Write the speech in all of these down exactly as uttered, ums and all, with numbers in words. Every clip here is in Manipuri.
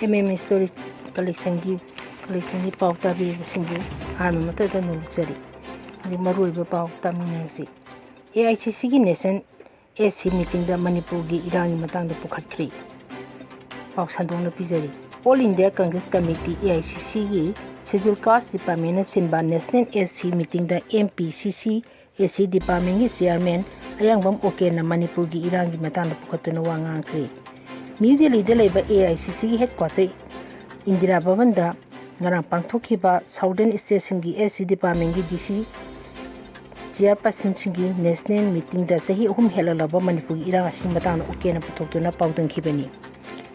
M M Story collectionꯒꯤ collectionꯒꯤ ꯄꯥꯎ ꯇꯥꯕꯤꯔꯤꯕꯁꯤꯡꯕꯨ ꯑꯍꯥꯟꯕ ꯃꯛꯇꯗ ꯅꯣꯡꯖꯔꯤ꯫ ꯍꯧꯖꯤꯛ ꯃꯔꯨꯑꯣꯏꯕ ꯄꯥꯎ ꯇꯥꯃꯤꯟꯅꯔꯁꯤ꯫ A I C Cꯒꯤ National S C meetingꯗ ꯃꯅꯤꯄꯨꯔꯒꯤ ꯏꯔꯥꯡꯒꯤ ꯃꯇꯥꯡꯗ ꯄꯨꯈꯠꯈ꯭ꯔꯤ꯫ ꯄꯥꯎ ꯁꯟꯗꯣꯛꯅ ꯄꯤꯖꯔꯤ꯫ All India Congress Committee, A I C Cꯒꯤ Scheduled Caste Departmentꯅ ꯁꯤꯟꯕ National S C meetingꯗ M P C C S C departmentꯀꯤ chairman ꯑꯌꯥꯡꯕꯝ ꯑꯣꯀꯦꯟꯅ ꯃꯅꯤꯄꯨꯔꯒꯤ ꯏꯔꯥꯡꯒꯤ ꯃꯇꯥꯡꯗ ꯄꯨꯈꯠꯇꯨꯅ ꯋꯥ ꯉꯥꯡꯈ꯭ꯔꯤ꯫ ꯅ꯭ꯌꯨ ꯗꯦꯜꯂꯤꯗ ꯂꯩꯕ A I C Cꯒꯤ headquarter Indira ꯚꯕꯟꯗ ꯉꯔꯥꯡ ꯄꯥꯡꯊꯣꯛꯈꯤꯕ Southern Stateꯁꯤꯡꯒꯤ S C departmentꯀꯤ D C chairpersonꯁꯤꯡꯒꯤ national meetingꯗ ꯆꯍꯤ ꯑꯍꯨꯝ ꯍꯦꯜꯂꯛꯂꯕ ꯃꯅꯤꯄꯨꯔꯒꯤ ꯏꯔꯥꯡ ꯑꯁꯤꯒꯤ ꯃꯇꯥꯡꯗ ꯑꯣꯀꯦꯟꯅ ꯄꯨꯊꯣꯛꯇꯨꯅ ꯄꯥꯎꯗꯝꯈꯤꯕꯅꯤ꯫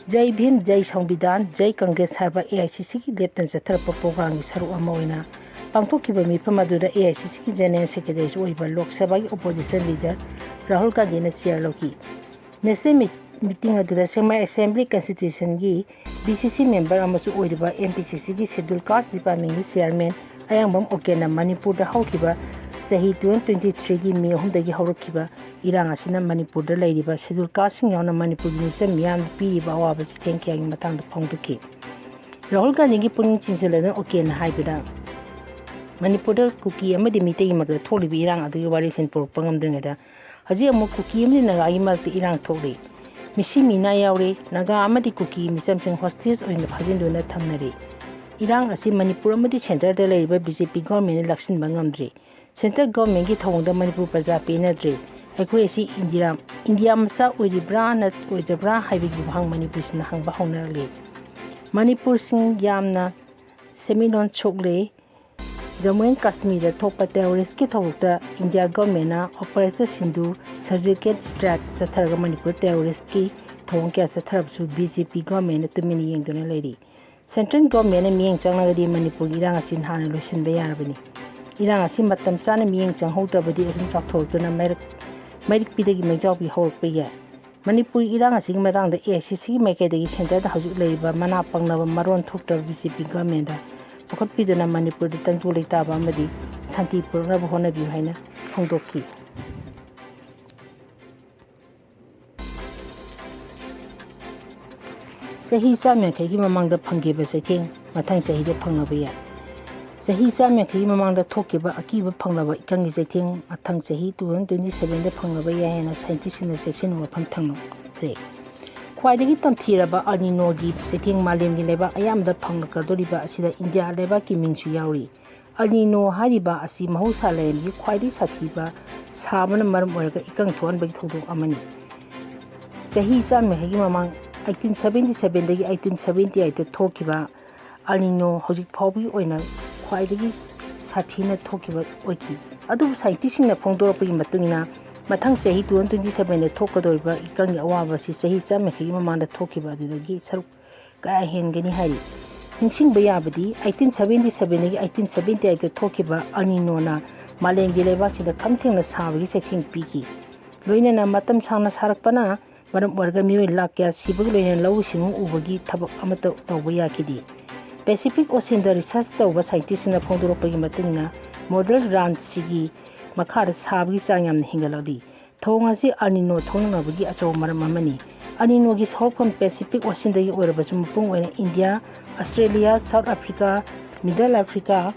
ꯖꯩ ꯚꯤꯝ, ꯖꯩ ꯁꯪꯕꯤꯙꯥꯟ, ꯖꯩ ꯀꯪꯒ꯭ꯔꯦꯁ ꯍꯥꯏꯕ A I C Cꯒꯤ ꯂꯦꯞꯇꯅ ꯆꯠꯊꯔꯛꯄ programꯒꯤ ꯁꯔꯨꯛ ꯑꯃ ꯑꯣꯏꯅ ꯄꯥꯡꯊꯣꯛꯈꯤꯕ ꯃꯤꯐꯝ ꯑꯗꯨꯗ A I C Cꯒꯤ General Secretaryꯁꯨ ꯑꯣꯏꯕ ꯂꯣꯛ ꯁꯚꯥꯒꯤ opposition leader ꯔꯥꯍꯨꯜ ꯒꯥꯟꯙꯤꯅ chair ꯂꯧꯈꯤ꯫ National meet-, meeting ꯑꯗꯨꯗ ꯁꯦꯛꯃꯥꯏ Assembly Constituencyꯒꯤ B C C member ꯑꯃꯁꯨ ꯑꯣꯏꯔꯤꯕ M P C Cꯒꯤ Scheduled Caste Departmentꯀꯤ chairman ꯑꯌꯥꯡꯕꯝ ꯑꯣꯀꯦꯟꯅ ꯃꯅꯤꯄꯨꯔꯗ ꯍꯧꯈꯤꯕ ꯆꯍꯤ twenty twenty-threeꯒꯤ ꯃꯦ ꯑꯍꯨꯝꯗꯒꯤ ꯍꯧꯔꯛꯈꯤꯕ ꯏꯔꯥꯡ ꯑꯁꯤꯅ ꯃꯅꯤꯄꯨꯔꯗ ꯂꯩꯔꯤꯕ Scheduled Casteꯁꯤꯡ ꯌꯥꯎꯅ ꯃꯅꯤꯄꯨꯔꯒꯤ ꯃꯤꯆꯝ ꯃꯤꯌꯥꯝꯗ ꯄꯤꯔꯤꯕ ꯑꯋꯥꯕ ꯆꯩꯊꯦꯡ ꯀꯌꯥꯒꯤ ꯃꯇꯥꯡꯗ ꯐꯣꯡꯗꯣꯛꯈꯤ꯫ ꯔꯥꯍꯨꯜ ꯒꯥꯟꯙꯤꯒꯤ ꯄꯨꯛꯅꯤꯡ ꯆꯤꯡꯁꯤꯜꯂꯗꯨꯅ ꯑꯣꯀꯦꯟꯅ ꯍꯥꯏꯕꯗ, ꯃꯅꯤꯄꯨꯔꯗ ꯀꯨꯀꯤ ꯑꯃꯗꯤ ꯃꯤꯇꯩꯒꯤ ꯃꯔꯛꯇ ꯊꯣꯛꯂꯤꯕ ꯏꯔꯥꯡ ꯑꯗꯨꯒꯤ ꯋꯥꯔꯦꯞꯁꯤꯡ ꯄꯨꯔꯛꯄ ꯉꯝꯗ꯭ꯔꯤꯉꯩꯗ, ꯍꯧꯖꯤꯛ ꯑꯃꯨꯛ ꯀꯨꯀꯤ ꯑꯃꯗꯤ ꯅꯥꯒꯥꯒꯤ ꯃꯔꯛꯇ ꯏꯔꯥꯡ ꯊꯣꯛꯂꯤ꯫ ꯃꯤꯁꯤ ꯃꯤꯅꯥ ꯌꯥꯎꯔꯦ꯫ ꯅꯥꯒꯥ ꯑꯃꯗꯤ ꯀꯨꯀꯤ ꯃꯤꯆꯝꯁꯤꯡ hostage ꯑꯣꯏꯅ ꯐꯥꯖꯤꯟꯗꯨꯅ ꯊꯝꯅꯔꯤ꯫ ꯏꯔꯥꯡ ꯑꯁꯤ ꯃꯅꯤꯄꯨꯔ ꯑꯃꯗꯤ centreꯗ ꯂꯩꯔꯤꯕ B J P governmentꯅ ꯂꯥꯛꯁꯤꯟꯕ ꯉꯝꯗ꯭ꯔꯤ꯫ Central governmentꯀꯤ ꯊꯧꯑꯣꯡꯗ ꯃꯅꯤꯄꯨꯔ ꯄ꯭ꯔꯖꯥ ꯄꯦꯟꯅꯗ꯭ꯔꯦ꯫ ꯑꯩꯈꯣꯏ ꯑꯁꯤ ꯏꯟꯗꯤꯔꯥ, ꯏꯟꯗꯤꯌꯥ ꯃꯆꯥ ꯑꯣꯏꯔꯤꯕ꯭ꯔꯥ ꯅꯠ-, ꯑꯣꯏꯗꯕ꯭ꯔꯥ ꯍꯥꯏꯕꯒꯤ ꯋꯥꯍꯪ ꯃꯅꯤꯄꯨꯔꯁꯤꯡꯅ ꯍꯪꯕ ꯍꯧꯅꯔꯛꯂꯤ꯫ ꯃꯅꯤꯄꯨꯔꯁꯤꯡ ꯌꯥꯝꯅ ꯁꯦꯟꯃꯤꯠꯂꯣꯟ ꯁꯣꯛꯂꯦ꯫ ꯖꯝꯃꯨ ꯑꯦꯟ ꯀꯥꯁꯃꯤꯔꯗ ꯊꯣꯛꯄ terroristꯀꯤ ꯊꯧꯗꯣꯛꯇ ꯏꯟꯗꯤꯌꯥ governmentꯅ Operation Sindoor surgical strike ꯆꯠꯊꯔꯒ ꯃꯅꯤꯄꯨꯔ terroristꯀꯤ ꯊꯧꯑꯣꯡ ꯀꯌꯥ ꯆꯠꯊꯔꯕꯁꯨ B J P governmentꯅ ꯇꯨꯃꯤꯟꯅ ꯌꯦꯡꯗꯨꯅ ꯂꯩꯔꯤ꯫ Central governmentꯅ ꯃꯤꯠꯌꯦꯡ ꯆꯪꯂꯒꯗꯤ ꯃꯅꯤꯄꯨꯔꯒꯤ ꯏꯔꯥꯡ ꯑꯁꯤ ꯅꯍꯥꯟꯅ ꯂꯣꯏꯁꯤꯟꯕ ꯌꯥꯔꯕꯅꯤ꯫ ꯏꯔꯥꯡ ꯑꯁꯤ ꯃꯇꯝ ꯆꯥꯅ ꯃꯤꯠꯌꯦꯡ ꯆꯪꯍꯧꯗ꯭ꯔꯕꯗꯤ ꯑꯗꯨꯝ ꯆꯥꯎꯊꯣꯔꯛꯇꯨꯅ ꯃꯩꯔꯛ-, ꯃꯩꯔꯤꯛꯄꯤꯗꯒꯤ ꯃꯩꯖꯥꯎꯄꯤ ꯍꯧꯔꯛꯄ ꯌꯥꯏ꯫ ꯃꯅꯤꯄꯨꯔꯒꯤ ꯏꯔꯥꯡ ꯑꯁꯤꯒꯤ ꯃꯇꯥꯡꯗ A I C Cꯒꯤ ꯃꯥꯏꯀꯩꯗꯒꯤ centreꯗ ꯍꯧꯖꯤꯛ ꯂꯩꯔꯤꯕ ꯃꯅꯥ ꯄꯪꯂꯕ ꯃꯔꯣꯟ ꯊꯣꯛꯇ꯭ꯔꯕ B J P governmentꯗ ꯄꯨꯈꯠꯄꯤꯗꯨꯅ ꯃꯅꯤꯄꯨꯔꯗ ꯇꯪꯗꯨ ꯂꯩꯇꯥꯕ ꯑꯃꯗꯤ ꯁꯥꯟꯇꯤ ꯄꯨꯔꯛꯅꯕ ꯍꯣꯠꯅꯕꯤꯌꯨ ꯍꯥꯏꯅ ꯐꯣꯡꯗꯣꯛꯈꯤ꯫ ꯆꯍꯤ ꯆꯥꯝ ꯌꯥꯡꯈꯩꯒꯤ ꯃꯃꯥꯡꯗ ꯐꯪꯈꯤꯕ ꯆꯩꯊꯦꯡ ꯃꯊꯪ ꯆꯍꯤꯗ ꯐꯪꯂꯕ ꯌꯥꯏ꯫ ꯆꯍꯤ ꯆꯥꯝ ꯌꯥꯡꯈꯩꯒꯤ ꯃꯃꯥꯡꯗ ꯊꯣꯛꯈꯤꯕ ꯑꯀꯤꯕ ꯐꯪꯂꯕ ꯏꯀꯪꯒꯤ ꯆꯩꯊꯦꯡ ꯃꯊꯪ ꯆꯍꯤ two thousand twenty sevenꯗ ꯐꯪꯂꯕ ꯌꯥꯏ ꯍꯥꯏꯅ ꯁꯥꯏꯟꯇꯤꯁꯁꯤꯡꯅ ꯆꯦꯛꯁꯤꯟ ꯋꯥꯐꯝ ꯊꯝꯈ꯭ꯔꯦ꯫ ꯈ꯭ꯋꯥꯏꯗꯒꯤ ꯇꯝꯊꯤꯔꯕ ꯑꯜꯅꯤꯅꯣꯒꯤ ꯆꯩꯊꯦꯡ ꯃꯥꯂꯦꯝꯒꯤ ꯂꯩꯕꯥꯛ ꯑꯌꯥꯝꯕꯗ ꯐꯪꯂꯛꯀꯗꯧꯔꯤꯕ ꯑꯁꯤꯗ ꯏꯟꯗꯤꯌꯥ ꯂꯩꯕꯥꯛꯀꯤ ꯃꯤꯡꯁꯨ ꯌꯥꯎꯔꯤ꯫ ꯑꯜꯅꯤꯅꯣ ꯍꯥꯏꯔꯤꯕ ꯑꯁꯤ ꯃꯍꯧꯁꯥ ꯂꯥꯏꯔꯦꯝꯕꯤꯒꯤ ꯈ꯭ꯋꯥꯏꯗꯒꯤ ꯁꯥꯊꯤꯕ ꯁꯥꯕꯅ ꯃꯔꯝ ꯑꯣꯏꯔꯒ ꯏꯀꯪ ꯊꯣꯛꯍꯟꯕꯒꯤ ꯊꯧꯗꯣꯛ ꯑꯃꯅꯤ꯫ ꯆꯍꯤ ꯆꯥꯝ ꯌꯥꯡꯈꯩꯒꯤ ꯃꯃꯥꯡ eighteen seventy sevenꯗꯒꯤ eighteen seventy eightꯇ ꯊꯣꯛꯈꯤꯕ ꯑꯜꯅꯤꯅꯣ ꯍꯧꯖꯤꯛ ꯐꯥꯎꯕꯒꯤ ꯑꯣꯏꯅ ꯈ꯭ꯋꯥꯏꯗꯒꯤ ꯁꯥꯊꯤꯅ ꯊꯣꯛꯈꯤꯕ ꯑꯣꯏꯈꯤ꯫ ꯑꯗꯨꯕꯨ ꯁꯥꯏꯟꯇꯤꯁꯁꯤꯡꯅ ꯐꯣꯡꯗꯣꯔꯛꯄꯒꯤ ꯃꯇꯨꯡ ꯏꯟꯅ ꯃꯊꯪ ꯆꯍꯤ two thousand twenty sevenꯗ ꯊꯣꯛꯀꯗꯧꯔꯤꯕ ꯏꯀꯪꯒꯤ ꯑꯋꯥꯕ ꯑꯁꯤ ꯆꯍꯤ ꯆꯥꯝ ꯌꯥꯡꯈꯩꯒꯤ ꯃꯃꯥꯡꯗ ꯊꯣꯛꯈꯤꯕ ꯑꯗꯨꯗꯒꯤ ꯁꯔꯨꯛ ꯀꯌꯥ ꯍꯦꯟꯒꯅꯤ ꯍꯥꯏꯔꯤ꯫ ꯅꯤꯡꯁꯤꯡꯕ ꯌꯥꯕꯗꯤ eighteen seventy sevenꯗꯒꯤ eighteen seventy eightꯇ ꯊꯣꯛꯈꯤꯕ ꯑꯜꯅꯤꯅꯣꯅ ꯃꯥꯂꯦꯝꯒꯤ ꯂꯩꯕꯥꯛꯁꯤꯡꯗ ꯈꯝ ꯊꯦꯡꯅ ꯁꯥꯕꯒꯤ ꯆꯩꯊꯦꯡ ꯄꯤꯈꯤ꯫ ꯂꯣꯏꯅꯅ ꯃꯇꯝ ꯁꯥꯡꯅ ꯁꯥꯔꯛꯄꯅ ꯃꯔꯝ ꯑꯣꯏꯔꯒ ꯃꯤꯑꯣꯏ ꯂꯥꯈ ꯀꯌꯥ ꯁꯤꯕꯒ ꯂꯣꯏꯅꯅ ꯂꯧꯎ ꯁꯤꯡꯎ ꯎꯕꯒꯤ ꯊꯕꯛ ꯑꯃꯠꯇ ꯇꯧꯕ ꯌꯥꯈꯤꯗꯦ꯫ ꯄꯦꯁꯤꯐꯤꯛ ꯑꯣꯁꯤꯟꯗ ꯔꯤꯁꯔꯆ ꯇꯧꯕ ꯁꯥꯏꯟꯇꯤꯁꯁꯤꯡꯅ ꯐꯣꯡꯗꯣꯔꯛꯄꯒꯤ ꯃꯇꯨꯡ ꯏꯟꯅ ꯃꯣꯗꯦꯜ ꯔꯥꯟꯁꯤꯒꯤ ꯃꯈꯥꯗ ꯁꯥꯕꯒꯤ ꯆꯥꯡ ꯌꯥꯝꯅ ꯍꯦꯟꯒꯠꯂꯛꯂꯤ꯫ ꯊꯧꯑꯣꯡ ꯑꯁꯤ ꯑꯜꯅꯤꯅꯣ ꯊꯣꯛꯂꯛꯅꯕꯒꯤ ꯑꯆꯧꯕ ꯃꯔꯝ ꯑꯃꯅꯤ꯫ ꯑꯜꯅꯤꯅꯣꯒꯤ ꯍꯧꯔꯛꯐꯝ ꯄꯦꯁꯤꯐꯤꯛ ꯑꯣꯁꯤꯟꯗꯒꯤ ꯑꯣꯏꯔꯕꯁꯨ ꯃꯄꯨꯡ ꯑꯣꯏꯅ India, Australia, South Africa, Middle Africa,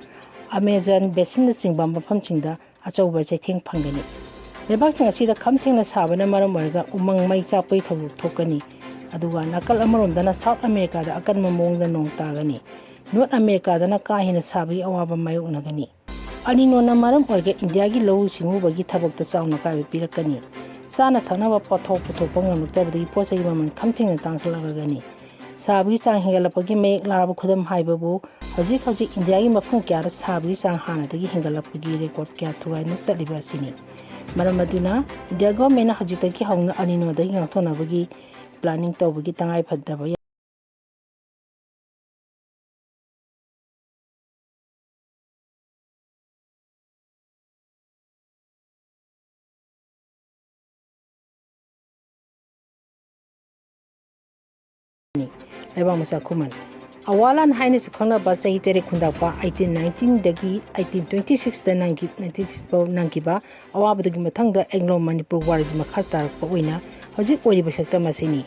Amazon ꯕꯦꯁꯤꯟꯅꯆꯤꯡꯕ ꯃꯐꯝꯁꯤꯡꯗ ꯑꯆꯧꯕ ꯆꯩꯊꯦꯡ ꯐꯪꯒꯅꯤ꯫ ꯂꯩꯕꯥꯛꯁꯤꯡ ꯑꯁꯤꯗ ꯈꯝ ꯊꯦꯡꯅ ꯁꯥꯕꯅ ꯃꯔꯝ ꯑꯣꯏꯔꯒ ꯎꯃꯪ ꯃꯩ ꯆꯥꯛꯄꯒꯤ ꯊꯧꯗꯣꯛ ꯊꯣꯛꯀꯅꯤ꯫ ꯑꯗꯨꯒ ꯅꯥꯀꯜ ꯑꯃꯔꯣꯝꯗꯅ ꯁꯥꯎꯠ ꯑꯃꯦꯔꯤꯀꯥꯗ ꯑꯀꯟꯕ ꯃꯑꯣꯡꯗ ꯅꯣꯡ ꯇꯥꯒꯅꯤ꯫ ꯅꯣꯔꯠ ꯑꯃꯦꯔꯤꯀꯥꯗꯅ ꯀꯥ ꯍꯦꯟꯅ ꯁꯥꯕꯒꯤ ꯑꯋꯥꯕ ꯃꯥꯌꯣꯛꯅꯒꯅꯤ꯫ ꯑꯜꯅꯤꯅꯣꯅ ꯃꯔꯝ ꯑꯣꯏꯔꯒ ꯏꯟꯗꯤꯌꯥꯒꯤ ꯂꯧꯎ ꯁꯤꯡꯎꯕꯒꯤ ꯊꯕꯛꯇ ꯆꯥꯎꯅ ꯑꯀꯥꯏꯕ ꯄꯤꯔꯛꯀꯅꯤ꯫ ꯆꯥꯅ ꯊꯛꯅꯕ ꯄꯣꯠꯊꯣꯛ ꯄꯨꯊꯣꯛꯄ ꯉꯝꯂꯛꯇꯕꯗꯒꯤ ꯄꯣꯠ ꯆꯩꯒꯤ ꯃꯃꯜ ꯈꯝ ꯊꯦꯡꯅ ꯇꯥꯡꯈꯠꯂꯛꯂꯒꯅꯤ꯫ ꯁꯥꯕꯒꯤ ꯆꯥꯡ ꯍꯦꯟꯒꯠꯂꯛꯄꯒꯤ ꯃꯌꯦꯛ ꯂꯥꯔꯕ ꯈꯨꯗꯝ ꯍꯥꯏꯕꯕꯨ ꯍꯧꯖꯤꯛ ꯍꯧꯖꯤꯛ ꯏꯟꯗꯤꯌꯥꯒꯤ ꯃꯐꯝ ꯀꯌꯥꯗ ꯁꯥꯕꯒꯤ ꯆꯥꯡ ꯍꯥꯟꯅꯗꯒꯤ ꯍꯦꯟꯒꯠꯂꯛꯄꯒꯤ ꯔꯦꯀꯣꯔꯗ ꯀꯌꯥ ꯊꯨꯒꯥꯏꯅ ꯆꯠꯂꯤꯕ ꯑꯁꯤꯅꯤ꯫ ꯃꯔꯝ ꯑꯗꯨꯅ ꯏꯟꯗꯤꯌꯥ ꯒꯣꯔꯃꯦꯟꯅ ꯍꯧꯖꯤꯛꯇꯒꯤ ꯍꯧꯅ ꯑꯜꯅꯤꯅꯣꯗꯒꯤ ꯉꯥꯛꯊꯣꯛꯅꯕꯒꯤ ꯄ꯭ꯂꯥꯅꯤꯡ ꯇꯧꯕꯒꯤ ꯇꯉꯥꯏꯐꯗꯕ ꯂꯩꯕꯥꯛ ꯃꯆꯥ ꯈꯨꯃꯟ꯫ ꯑꯋꯥꯂꯥꯟ ꯍꯥꯏꯅꯁꯨ ꯈꯪꯅꯕ ꯆꯍꯤ ꯇꯔꯦꯠ ꯈꯨꯟꯗꯥꯛꯄ eighteen nineteenꯗꯒꯤ eighteen twenty sixꯇ ꯅꯪꯈꯤ, ninety six ꯐꯥꯎ ꯅꯪꯈꯤꯕ ꯑꯋꯥꯕꯗꯨꯒꯤ ꯃꯊꯪꯗ ꯑꯦꯡꯒ꯭ꯂꯣ ꯃꯅꯤꯄꯨꯔ ꯋꯥꯔꯒꯤ ꯃꯈꯥ ꯇꯥꯔꯛꯄ ꯑꯣꯏꯅ ꯍꯧꯖꯤꯛ ꯑꯣꯏꯔꯤꯕ ꯁꯛꯇꯝ ꯑꯁꯤꯅꯤ꯫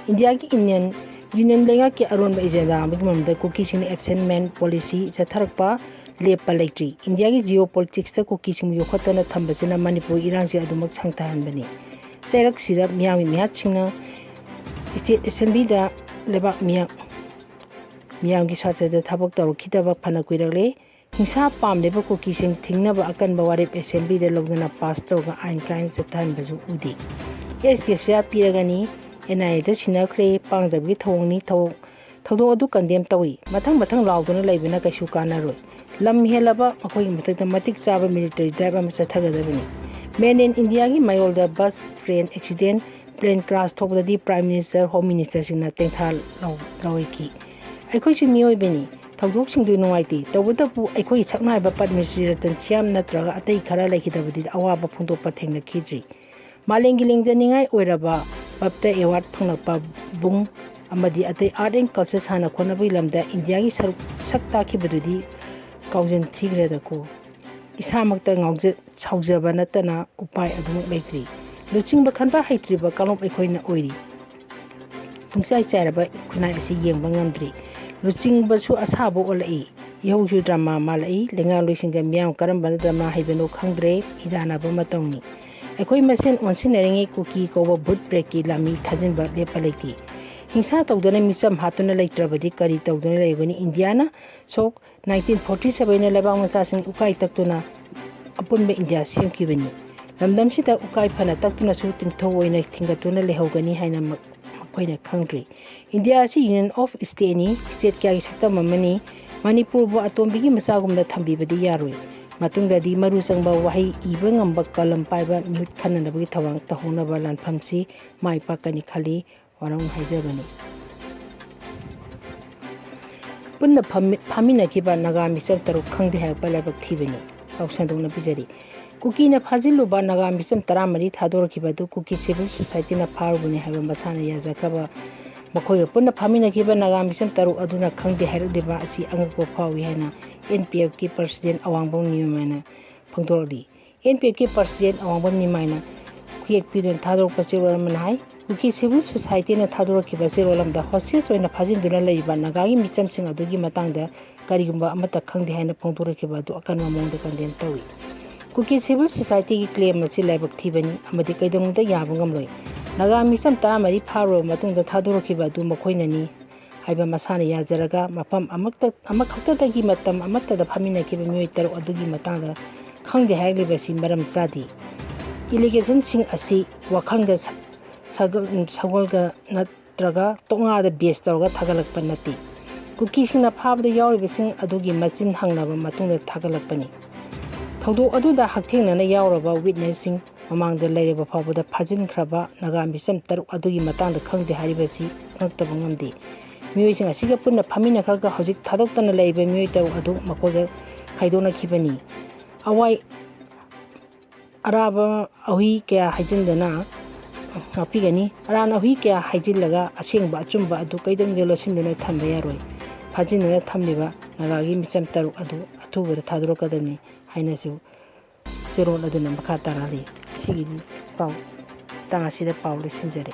ꯏꯟꯗꯤꯌꯥꯒꯤ ꯏꯟꯗꯤꯌꯟ ꯌꯨꯅꯤꯌꯟ ꯂꯩꯉꯥꯛꯀꯤ ꯑꯔꯣꯟꯕ ꯑꯦꯖꯦꯟꯗꯥ ꯑꯃꯒꯤ ꯃꯔꯝꯗ ꯀꯨꯀꯤꯁꯤꯡꯅ ꯑꯦꯕꯁꯦꯟꯃꯦꯟ ꯄꯣꯂꯤꯁꯤ ꯆꯠꯊꯔꯛꯄ ꯂꯦꯞꯄ ꯂꯩꯇ꯭ꯔꯤ꯫ ꯏꯟꯗꯤꯌꯥꯒꯤ ꯖꯤꯑꯣ ꯄꯣꯂꯤꯇꯤꯛꯁꯇ ꯀꯨꯀꯤꯁꯤꯡꯕꯨ ꯌꯣꯛꯈꯠꯇꯅ ꯊꯝꯕꯁꯤꯅ ꯃꯅꯤꯄꯨꯔꯒꯤ ꯏꯔꯥꯡꯁꯤ ꯑꯗꯨꯃꯛ ꯁꯥꯡꯊꯍꯟꯕꯅꯤ꯫ ꯆꯩꯔꯛꯁꯤꯗ ꯃꯤꯌꯥꯝꯒꯤ ꯃꯤꯍꯥꯠꯁꯤꯡꯅ ꯁ꯭ꯇꯦꯠ ꯑꯦꯁꯦꯝꯕ꯭ꯂꯤꯗ ꯂꯩꯕꯥꯛ ꯃꯤꯌꯥꯝ, ꯃꯤꯌꯥꯝꯒꯤ ꯁꯥꯔꯊꯗ ꯊꯕꯛ ꯇꯧꯔꯛꯈꯤꯗꯕ ꯐꯅ ꯀꯨꯏꯔꯛꯂꯦ꯫ ꯍꯤꯡꯁꯥ ꯄꯥꯝꯂꯤꯕ ꯀꯨꯀꯤꯁꯤꯡ ꯊꯤꯡꯅꯕ ꯑꯀꯟꯕ ꯋꯥꯔꯦꯞ ꯑꯦꯁꯦꯝꯕ꯭ꯂꯤꯗ ꯂꯧꯗꯨꯅ ꯄꯥꯁ ꯇꯧꯔꯒ ꯑꯥꯏꯟ ꯀꯥꯏꯅ ꯆꯠꯊꯍꯟꯕꯁꯨ ꯎꯗꯦ꯫ ꯑꯦꯁ ꯀꯦ ꯁꯤ ꯑꯥꯔ ꯄꯤꯔꯒꯅꯤ, ꯑꯦꯟ ꯑꯥꯏ ꯑꯦꯗ ꯁꯤꯟꯅꯈ꯭ꯔꯦ, ꯄꯥꯡꯗꯕꯒꯤ ꯊꯧꯑꯣꯡꯅꯤ, ꯊꯧꯑꯣꯡ, ꯊꯧꯗꯣꯛ ꯑꯗꯨ ꯀꯟꯗꯦꯝ ꯇꯧꯏ꯫ ꯃꯊꯪ ꯃꯊꯪ ꯂꯥꯎꯗꯨꯅ ꯂꯩꯕꯅ ꯀꯩꯁꯨ ꯀꯥꯟꯅꯔꯣꯏ꯫ ꯂꯝ ꯍꯦꯜꯂꯕ ꯃꯈꯣꯏꯒꯤ ꯃꯊꯛꯇ ꯃꯇꯤꯛ ꯆꯥꯕ ꯃꯤꯂꯤꯇꯔꯤ ꯗ꯭ꯔꯥꯏꯕ ꯑꯃ ꯆꯠꯊꯒꯗꯕꯅꯤ꯫ ꯃꯦꯟ ꯏꯟ ꯏꯟꯗꯤꯌꯥꯒꯤ ꯃꯌꯣꯜꯗ bus, train accident, plane crash ꯊꯣꯛꯂꯗꯤ ꯄ꯭ꯔꯥꯏꯝ ꯃꯤꯅꯤꯁꯇꯔ, ꯍꯣꯝ ꯃꯤꯅꯤꯁꯇꯔꯁꯤꯡꯅ ꯇꯦꯡꯊꯥ ꯂꯧ-, ꯂꯧꯔꯣꯏꯈꯤ꯫ ꯑꯩꯈꯣꯏꯁꯨ ꯃꯤꯑꯣꯏꯕꯅꯤ, ꯊꯧꯗꯣꯛꯁꯤꯡꯗꯨ ꯅꯨꯡꯉꯥꯏꯇꯦ꯫ ꯇꯧꯕꯇꯕꯨ ꯑꯩꯈꯣꯏꯒꯤ ꯁꯛꯅꯥꯏꯕ ꯄꯗꯃ ꯁ꯭ꯔꯤ ꯔꯇꯟ ꯁ꯭ꯌꯥꯝ ꯅꯠꯇ꯭ꯔꯒ ꯑꯇꯩ ꯈꯔ ꯂꯩꯈꯤꯗꯕꯗꯨꯗꯤ ꯑꯋꯥꯕ ꯐꯣꯡꯗꯣꯛꯄ ꯊꯦꯡꯅꯈꯤꯗ꯭ꯔꯤ꯫ ꯃꯥꯂꯦꯝꯒꯤ ꯂꯦꯡꯖꯅꯤꯡꯉꯥꯏ ꯑꯣꯏꯔꯕ ꯕꯞꯇ ꯑꯦꯋꯥꯔꯗ ꯐꯪꯂꯛꯄ ꯕꯨꯡ ꯑꯃꯗꯤ ꯑꯇꯩ ꯑꯥꯔꯠ ꯑꯦꯟ ꯀꯜꯆꯔ ꯁꯥꯟꯅ ꯈꯣꯠꯅꯕꯒꯤ ꯂꯝꯗ ꯏꯟꯗꯤꯌꯥꯒꯤ ꯁꯔꯨꯛ ꯁꯛ ꯇꯥꯛꯈꯤꯕꯗꯨꯗꯤ ꯀꯥꯎꯖꯟ ꯊꯤꯈ꯭ꯔꯦꯗꯀꯣ꯫ ꯏꯁꯥꯃꯛꯇ ꯉꯥꯎꯖ-, ꯁꯥꯎꯖꯕ ꯅꯠꯇꯅ ꯎꯄꯥꯏ ꯑꯗꯨꯃꯛ ꯂꯩꯇ꯭ꯔꯤ꯫ ꯂꯨꯆꯤꯡꯕ ꯈꯟꯕ ꯍꯩꯇ꯭ꯔꯤꯕ ꯀꯥꯡꯂꯨꯞ ꯑꯩꯈꯣꯏꯅ ꯑꯣꯏꯔꯤ꯫ ꯄꯨꯡꯆꯥꯏ ꯆꯥꯏꯔꯕ ꯈꯨꯟꯅꯥꯏ ꯑꯁꯤ ꯌꯦꯡꯕ ꯉꯝꯗ꯭ꯔꯤ꯫ ꯂꯨꯆꯤꯡꯕꯁꯨ ꯑꯁꯥꯕ ꯑꯣꯜꯂꯛꯏ꯫ ꯏꯍꯧꯁꯨ ꯗ꯭ꯔꯃꯥ ꯃꯥꯜꯂꯛꯏ꯫ ꯂꯩꯉꯥꯛꯂꯣꯏꯁꯤꯡꯒ ꯃꯤꯌꯥꯝ ꯀꯔꯝꯕꯅ ꯗ꯭ꯔꯃꯥ ꯍꯩꯕꯅꯣ ꯈꯪꯗ꯭ꯔꯦ꯫ ꯍꯤꯗꯥꯟꯅꯕ ꯃꯇꯧꯅꯤ꯫ ꯑꯩꯈꯣꯏ ꯃꯁꯦꯟ ꯑꯣꯟꯁꯤꯟꯅꯔꯤꯉꯩ ꯀꯨꯀꯤ ꯀꯧꯕ ꯚꯨꯠ ꯄ꯭ꯔꯦꯠꯀꯤ ꯂꯥꯃꯤ ꯊꯥꯖꯤꯟꯕ ꯂꯦꯞꯄ ꯂꯩꯇꯦ꯫ ꯍꯤꯡꯁꯥ ꯇꯧꯗꯨꯅ ꯃꯤꯆꯝ ꯍꯥꯠꯇꯨꯅ ꯂꯩꯇ꯭ꯔꯕꯗꯤ ꯀꯔꯤ ꯇꯧꯗꯨꯅ ꯂꯩꯒꯅꯤ? ꯏꯟꯗꯤꯌꯥꯅ ꯁꯣꯛ ꯅꯥꯏꯟꯇꯤꯟ ꯐꯣꯔꯇꯤ ꯁꯚꯦꯟꯅ ꯂꯩꯕꯥꯛ ꯃꯆꯥꯁꯤꯡ ꯎꯀꯥꯏ ꯇꯛꯇꯨꯅ ꯑꯄꯨꯟꯕ ꯏꯟꯗꯤꯌꯥ ꯁꯦꯝꯈꯤꯕꯅꯤ꯫ ꯂꯝꯗꯝꯁꯤꯗ ꯎꯀꯥꯏ ꯐꯅ ꯇꯛꯇꯨꯅꯁꯨ ꯇꯤꯟꯊꯧ ꯑꯣꯏꯅ ꯊꯤꯡꯒꯠꯇꯨꯅ ꯂꯩꯍꯧꯒꯅꯤ ꯍꯥꯏꯅ ꯃ-, ꯃꯈꯣꯏꯅ ꯈꯪꯗ꯭ꯔꯤ꯫ ꯏꯟꯗꯤꯌꯥ ꯑꯁꯤ ꯌꯨꯅꯤꯌꯟ ꯑꯣꯐ ꯁ꯭ꯇꯦꯠꯅꯤ, ꯁ꯭ꯇꯦꯠ ꯀꯌꯥꯒꯤ ꯁꯛꯇꯝ ꯑꯃꯅꯤ꯫ ꯃꯅꯤꯄꯨꯔꯕꯨ ꯑꯇꯣꯝꯕꯤꯒꯤ ꯃꯆꯥꯒꯨꯝꯅ ꯊꯝꯕꯤꯕꯗꯤ ꯌꯥꯔꯣꯏ꯫ ꯃꯇꯨꯡꯗꯗꯤ ꯃꯔꯨ ꯆꯪꯕ ꯋꯥꯍꯩ ꯏꯕ ꯉꯝꯕ ꯀꯂꯝ ꯄꯥꯏꯕ ꯃꯤꯍꯨꯠ ꯈꯟꯅꯅꯕꯒꯤ ꯊꯧꯔꯥꯡ ꯇꯧꯍꯧꯅꯕ ꯂꯥꯟꯐꯝꯁꯤ ꯃꯥꯏ ꯄꯥꯛꯀꯅꯤ ꯈꯜꯂꯤ꯫ ꯋꯥꯔꯧꯅ ꯍꯥꯏꯖꯕꯅꯤ꯫ ꯄꯨꯟꯅ ꯐꯝꯃꯤ-, ꯐꯥꯃꯤꯟꯅꯈꯤꯕ ꯅꯥꯒꯥ ꯃꯤꯆꯝ ꯇꯔꯨꯛ ꯈꯪꯗꯦ ꯍꯥꯏꯔꯛꯄ ꯂꯥꯏꯕꯛ ꯊꯤꯕꯅꯤ꯫ ꯄꯥꯎ ꯁꯟꯗꯣꯛꯅ ꯄꯤꯖꯔꯤ꯫ ꯀꯨꯀꯤꯅ ꯐꯥꯖꯤꯜꯂꯨꯕ ꯅꯥꯒꯥ ꯃꯤꯆꯝ ꯇꯔꯥꯃꯔꯤ ꯊꯥꯗꯣꯔꯛꯈꯤꯕ ꯑꯗꯨ ꯀꯨꯀꯤ ꯁꯤꯚꯤꯜ ꯁꯣꯁꯥꯏꯇꯤꯅ ꯐꯥꯔꯨꯕꯅꯤ ꯍꯥꯏꯕ ꯃꯁꯥꯅ ꯌꯥꯖꯈ꯭ꯔꯕ ꯃꯈꯣꯏꯒ ꯄꯨꯟꯅ ꯐꯥꯃꯤꯟꯅꯈꯤꯕ ꯅꯥꯒꯥ ꯃꯤꯆꯝ ꯇꯔꯨꯛ ꯑꯗꯨꯅ ꯈꯪꯗꯦ ꯍꯥꯏꯔꯛꯂꯤꯕ ꯑꯁꯤ ꯑꯉꯛꯄ ꯐꯥꯎꯏ ꯍꯥꯏꯅ ꯑꯦꯟ ꯄꯤ ꯑꯦꯐꯀꯤ ꯄ꯭ꯔꯁꯤꯗꯦꯟ ꯑꯋꯥꯡꯕꯝ ꯅꯤꯌꯣꯝ ꯍꯥꯏꯅ ꯐꯣꯡꯗꯣꯔꯛꯂꯤ꯫ ꯑꯦꯟ ꯄꯤ ꯑꯦꯐꯀꯤ ꯄ꯭ꯔꯁꯤꯗꯦꯟ ꯑꯋꯥꯡꯕꯝ ꯅꯤꯃꯥꯏꯅ ꯈꯨꯌꯦꯛ ꯄꯤꯗꯨꯅ ꯊꯥꯗꯣꯔꯛꯄ ꯆꯦꯔꯣꯜ ꯑꯃꯅ ꯍꯥꯏ, ꯀꯨꯀꯤ ꯁꯤꯚꯤꯜ ꯁꯣꯁꯥꯏꯇꯤꯅ ꯊꯥꯗꯣꯔꯛꯈꯤꯕ ꯆꯦꯔꯣꯜ ꯑꯃꯗ ꯍꯣꯁꯇꯦꯖ ꯑꯣꯏꯅ ꯐꯥꯖꯤꯟꯗꯨꯅ ꯂꯩꯔꯤꯕ ꯅꯥꯒꯥꯒꯤ ꯃꯤꯆꯝꯁꯤꯡ ꯑꯗꯨꯒꯤ ꯃꯇꯥꯡꯗ ꯀꯔꯤꯒꯨꯝꯕ ꯑꯃꯠꯇ ꯈꯪꯗꯦ ꯍꯥꯏꯅ ꯐꯣꯡꯗꯣꯔꯛꯈꯤꯕ ꯑꯗꯨ ꯑꯀꯟꯕ ꯃꯑꯣꯡꯗ ꯀꯟꯗꯦꯝ ꯇꯧꯏ꯫ ꯀꯨꯀꯤ ꯁꯤꯚꯤꯜ ꯁꯣꯁꯥꯏꯇꯤꯒꯤ ꯀ꯭ꯂꯦꯝ ꯑꯁꯤ ꯂꯥꯏꯕꯛ ꯊꯤꯕꯅꯤ ꯑꯃꯗꯤ ꯀꯩꯗꯧꯅꯨꯡꯗ ꯌꯥꯕ ꯉꯝꯂꯣꯏ꯫ ꯅꯥꯒꯥ ꯃꯤꯆꯝ ꯇꯔꯥꯃꯔꯤ ꯐꯥꯔꯨꯔꯕ ꯃꯇꯨꯡꯗ ꯊꯥꯗꯣꯔꯛꯈꯤꯕ ꯑꯗꯨ ꯃꯈꯣꯏꯅꯅꯤ ꯍꯥꯏꯕ ꯃꯁꯥꯅ ꯌꯥꯖꯔꯒ ꯃꯐꯝ ꯑꯃꯛꯇ-, ꯑꯃꯈꯛꯇꯗꯒꯤ ꯃꯇꯝ ꯑꯃꯠꯇꯗ ꯐꯝꯃꯤꯟꯅꯈꯤꯕ ꯃꯤꯑꯣꯏ ꯇꯔꯨꯛ ꯑꯗꯨꯒꯤ ꯃꯇꯥꯡꯗ ꯈꯪꯗꯦ ꯍꯥꯏꯔꯛꯂꯤꯕꯁꯤ ꯃꯔꯝ ꯆꯥꯗꯦ꯫ ꯑꯦꯂꯤꯒꯦꯁꯟꯁꯤꯡ ꯑꯁꯤ ꯋꯥꯈꯜꯒ ꯁ-, ꯁꯒ-, ꯁꯒꯣꯜꯒ ꯅꯠꯇ꯭ꯔꯒ ꯇꯣꯛꯉꯥꯗ ꯕꯦꯁ ꯇꯧꯔꯒ ꯊꯥꯒꯠꯂꯛꯄ ꯅꯠꯇꯦ꯫ ꯀꯨꯀꯤꯁꯤꯡꯅ ꯐꯥꯕꯗ ꯌꯥꯎꯔꯤꯕꯁꯤꯡ ꯑꯗꯨꯒꯤ ꯃꯆꯤꯟ ꯍꯪꯂꯕ ꯃꯇꯨꯡꯗ ꯊꯥꯒꯠꯂꯛꯄꯅꯤ꯫ ꯊꯧꯗꯣꯛ ꯑꯗꯨꯗ ꯍꯛꯊꯦꯡꯅꯅ ꯌꯥꯎꯔꯕ ꯋꯤꯠꯅꯦꯁꯁꯤꯡ ꯃꯃꯥꯡꯗ ꯂꯩꯔꯕ ꯐꯥꯎꯕꯗ ꯐꯥꯖꯤꯟꯈ꯭ꯔꯕ ꯅꯥꯒꯥ ꯃꯤꯆꯝ ꯇꯔꯨꯛ ꯑꯗꯨꯒꯤ ꯃꯇꯥꯡꯗ ꯈꯪꯗꯦ ꯍꯥꯏꯔꯤꯕꯁꯤ ꯉꯛꯇꯕ ꯉꯝꯗꯦ꯫ ꯃꯤꯑꯣꯏꯁꯤꯡ ꯑꯁꯤꯒ ꯄꯨꯟꯅ ꯐꯝꯃꯤꯟꯅꯈ꯭ꯔꯒ ꯍꯧꯖꯤꯛ ꯊꯥꯗꯣꯛꯇꯅ ꯂꯩꯔꯤꯕ ꯃꯤꯑꯣꯏ ꯇꯔꯨꯛ ꯑꯗꯨ ꯃꯈꯣꯏꯒ ꯈꯥꯏꯗꯣꯛꯅꯈꯤꯕꯅꯤ꯫ ꯑꯋꯥꯏ ꯑꯔꯥꯕ ꯑꯍꯨꯏ ꯀꯌꯥ ꯍꯥꯏꯖꯤꯟꯗꯅ ꯉꯥꯛꯄꯤꯒꯅꯤ꯫ ꯑꯔꯥꯟ ꯑꯍꯨꯏ ꯀꯌꯥ ꯍꯥꯏꯖꯤꯜꯂꯒ ꯑꯁꯦꯡꯕ ꯑꯆꯨꯝꯕ ꯑꯗꯨ ꯀꯩꯗꯧꯅꯨꯡꯗ ꯂꯣꯠꯁꯤꯟꯗꯨꯅ ꯊꯝꯕ ꯌꯥꯔꯣꯏ꯫ ꯐꯥꯖꯤꯟꯗꯨꯅ ꯊꯝꯂꯤꯕ ꯅꯥꯒꯥꯒꯤ ꯃꯤꯆꯝ ꯇꯔꯨꯛ ꯑꯗꯨ ꯑꯊꯨꯕꯗ ꯊꯥꯗꯣꯔꯛꯀꯗꯕꯅꯤ ꯍꯥꯏꯅꯁꯨ ꯆꯦꯔꯣꯜ ꯑꯗꯨꯅ ꯃꯈꯥ ꯇꯥꯔꯛꯂꯤ꯫ ꯁꯤꯒꯤꯗꯤ ꯄꯥꯎ ꯇꯥꯡ ꯑꯁꯤꯗ ꯄꯥꯎ ꯂꯣꯏꯁꯤꯟꯖꯔꯦ꯫